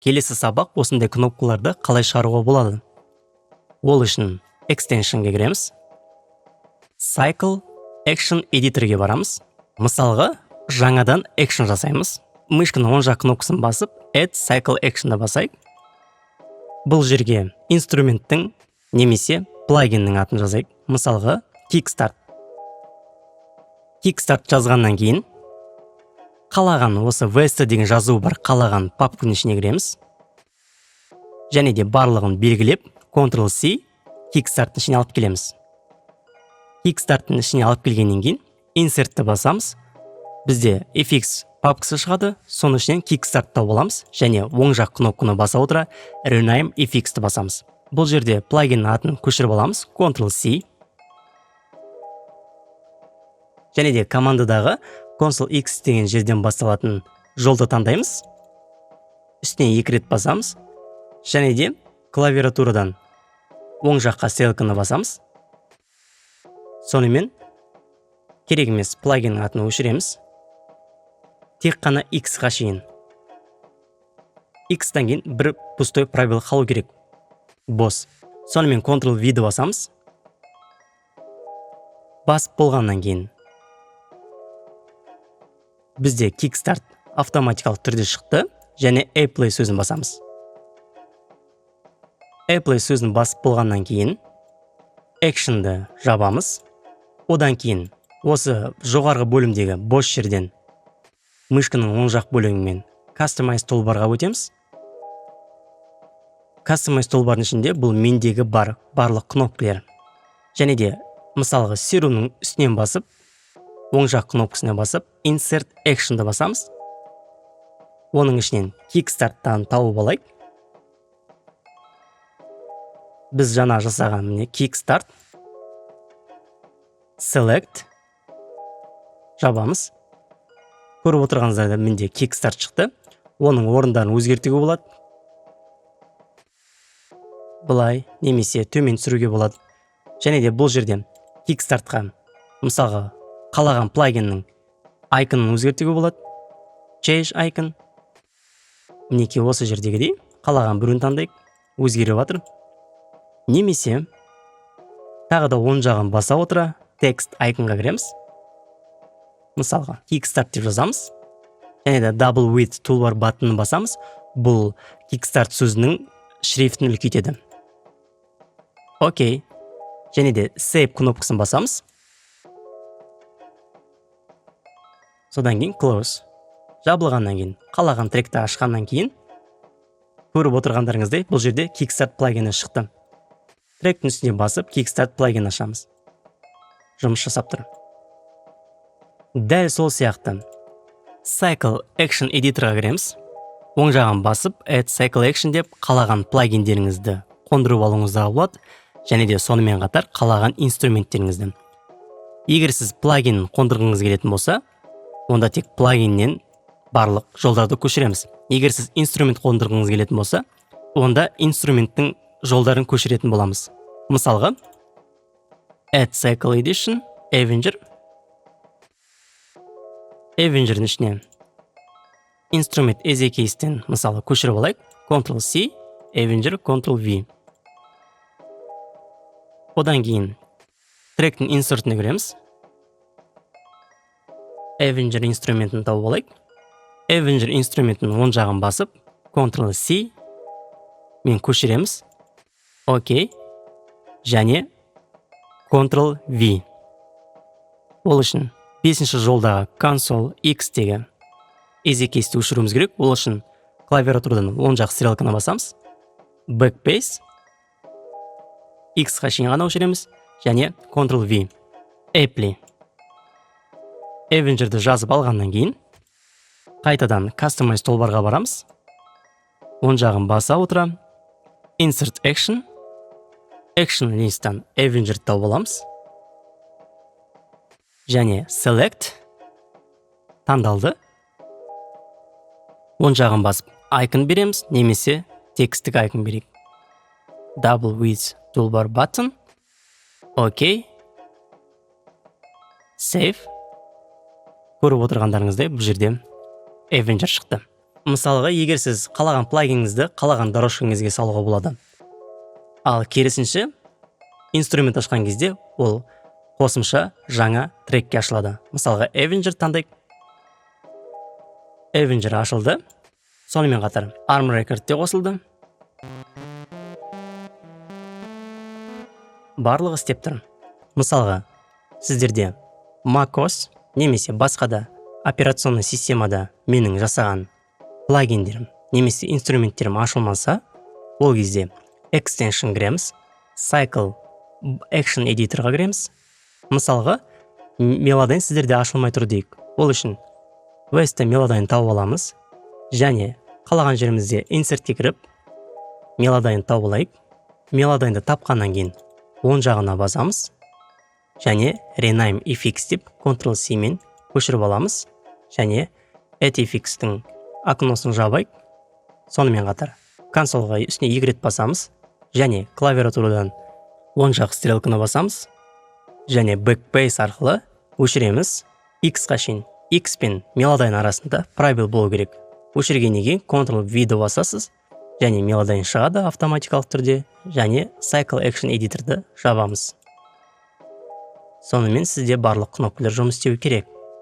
Келесі сабақ: осындай кнопкаларды қалай шығаруға болады? Ол үшін Extension ге кіреміз, Cycle Action Editor ге барамыз. Мысалға, жаңадан action жасаймыз. Мышканың оң жақ кнопкасын басып, Add Cycle Action ды басайық. Бұл жерге инструменттің немесе плагиннің атын жазайық, мысалға, Kickstart. Kickstart жазғаннан кейін қалаған, осы VST деген жазуы бар қалаған папканың ішіне кіреміз және де барлығын белгілеп, Ctrl C, Kickstart тың ішіне алып келеміз. Kickstart тың ішіне алып келгеннен кейін Insert ті басамыз. Бізде FX папкасы шығады, соның ішінен Kickstart тауып аламыз және оң жақ кнопканы баса отыра, Rename FX ті басамыз. Бұл жерде плагиннің атын көшіріп аламыз, Ctrl C, және де командадағы Console X деген жерден басталатын жолды таңдаймыз, үстіне екі рет басамыз және де клавиатурадан оң жаққа стрелканы басамыз. Сонымен керек емес плагиннің атын өшіреміз, тек қана X-қа шейін. X-тан кейін бір пустой пробел қалу керек, бос. Сонымен Ctrl V ді басамыз. Басып болғаннан кейін бізде Kickstart автоматикалық түрде шықты және Apply сөзін басамыз. Apply сөзін басып болғаннан кейін Action ды жабамыз. Одан кейін осы жоғарғы бөлімдегі бос жерден мышканың оң жақ бөлігімен Customize toolbar ға өтеміз. Customize toolbar дың ішінде бұл мендегі бар барлық кнопкалар және де, мысалға, Serum ның үстінен басып, оң жақ кнопкасына басып, Insert Action ды басамыз. Оның ішінен Kickstart тан тауып алайық. Біз жаңа жасаған, міне, Kickstart. Select, жабамыз. Көріп отырғаныңыздай, менде Kickstart шықты. Оның орындарын өзгертуге болады, былай немесе төмен түсіруге болады. Және де бұл жерде Kickstart қа, мысалға, қалаған плагиннің icon ын өзгертуге болады. Change icon, мінекей, осы жердегідей қалаған біреуін таңдайық, өзгеріп жатыр. Немесе тағы да оң жағын баса отыра, text icon ға кіреміз. Мысалға, Kickstart деп жазамыз және де Double Width Toolbar button ын басамыз. Бұл Kickstart сөзінің шрифтін үлкейтеді. Окей, және де Save кнопкасын басамыз. Содан кейін Close. Жабылғаннан кейін, қалаған тректі ашқаннан кейін, көріп отырғандарыңыздай, бұл жерде Kickstart плагині шықты. Тректің үстіне басып, Kickstart плагин ашамыз, жұмыс жасап тұр. Дәл сол сияқты Cycle Action Editor ға кіреміз. Оң жағын басып, Add Cycle Action деп қалаған плагиндеріңізді қондырып алуыңызға болады және де сонымен қатар қалаған инструменттеріңізді. Егер сіз плагин қондырғыңыз келетін болса, онда тек плагиннен барлық жолдарды көшіреміз. Егер сіз инструмент қондырғыңыз келетін болса, онда инструменттің жолдарын көшіретін боламыз. Мысалға, Add Cycle Edition, Avenger. Avenger'дің ішіне инструмент EZkeys-тен, мысалы, көшіріп алайық. Ctrl C, Avenger, Ctrl V. Одан кейін тректің Insert іне кіреміз, Avenger инструментін тауып алайық. Avenger инструментінің оң жағын басып, Ctrl C мен көшіреміз. Окей, және Ctrl V. Ол үшін бесінші жолдағы Console X-тегі EZkeys ті өшіруіміз керек. Ол үшін клавиатурадан оң жақ стрелканы басамыз, Backspace, X-қа шейін ғана өшіреміз және Ctrl V, Apply. Avenger'ді жазып алғаннан кейін қайтадан Customize toolbar ға барамыз. Оң жағын баса отыра, Insert Action, Action List тан Avenger'ді тауып аламыз және Select, таңдалды. Оң жағын басып, icon береміз немесе тексттік icon берейік. Double Width Toolbar Button. Окей, Save. Көріп отырғандарыңыздай, бұл жерде Avenger шықты. Мысалға, егер сіз қалаған плагиніңізді қалаған дорожкаңызға салуға болады. Ал керісінше, инструмент ашқан кезде ол қосымша жаңа трекке ашылады. Мысалға, Avenger таңдайық. Avenger ашылды. Сонымен қатар Arm Record те қосылды. Барлығы істеп тұр. Мысалға, сіздерде macOS немесе басқа да операционный системада менің жасаған плагиндерім немесе инструменттерім ашылмаса, ол кезде extension кіреміз, Cycle Action Editor'ға кіреміз. Мысалға, Melodyne сіздерде ашылмай тұр дейік. Ол үшін VST Melodyne тауып аламыз және қалаған жерімізде инсертке кіріп Melodyne тауып алайық. Melodyne'ды тапқаннан кейін оң жағына басамыз және Rename FX деп Ctrl C мен көшіріп аламыз және Add FX-тің окносын жабайық. Сонымен қатар консольға үстіне екі рет басамыз және клавиатурадан оң жақ стрелканы басамыз және Backspace арқылы өшіреміз X-қа шейін. X пен Melodyne арасында пробел болу керек. Өшіргеннен кейін Ctrl V-ді басасыз және Melodyne шығады автоматикалық түрде және Cycle Action Editor'ды жабамыз. Сонымен сізде барлық кнопкалар жұмыс істеуі керек.